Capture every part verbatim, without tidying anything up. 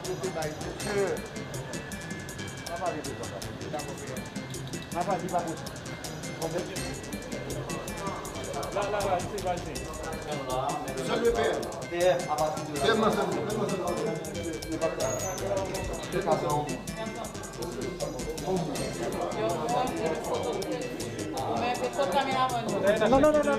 N a pale de sa. N a pale de sa. La, la, la, isi, la, isi. P M nan sèlman, P M nan sèlman. Non, non, non, non.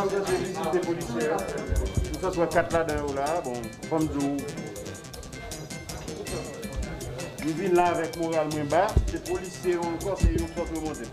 Mesye, nou fè kat ladan yo la, bon, fò m di w, m vin la avèk moral mwen ba, se polisye yo ankò, se yo k fòk yo monte.